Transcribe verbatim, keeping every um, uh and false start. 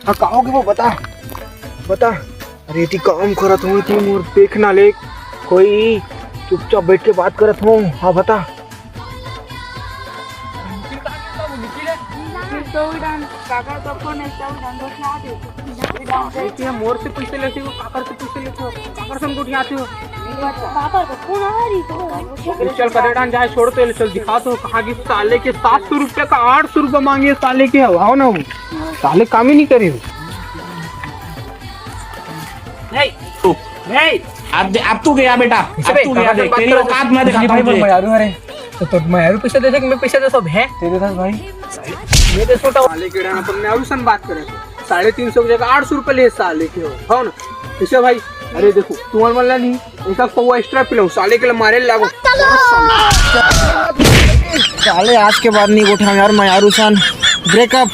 हाँ, का होगे वो? बता, बता। अरे, एती काम करत हूँ, एती मोर देख ना ले कोई, चुपचाप बैठ के बात करत हूँ। हाँ, बता। मोर से पैसे लेथे हो, काकर से पैसे लेथे हो, काकर संग गोठियाथे हो? चल, करेड़ान जाए, छोड़ तो, चल दिखा तो, कहाँ की साले के सात सौ रुपया का आठ सौ रुपया मांगे साले के, आओ ना वो। साले काम ही नहीं करे। नहीं, नहीं। अब दे-, अब तू गया बेटा, अब तू गया, देख, तेरी औकात मैं दिखाता हूँ तुझे। मयारू, अरे, तो, तो मयारू पैसे देथे कि मैं पैसे दे सब है? तेरे दस भाई। मेरे छोटा साले के रहना, पर मयारू सन बात करे। साढ़े तीन सौ की जगह आठ सौ रुपये ले साले के हो, हो ना? कैसे भाई? अरे देखो, तुम्हारे मन ला नहीं, एक आध पौवा extra पिलाऊं, साले के लिए मारे लागो। साले आज के बाद नहीं गोठियाऊं यार मयारू सन, breakup।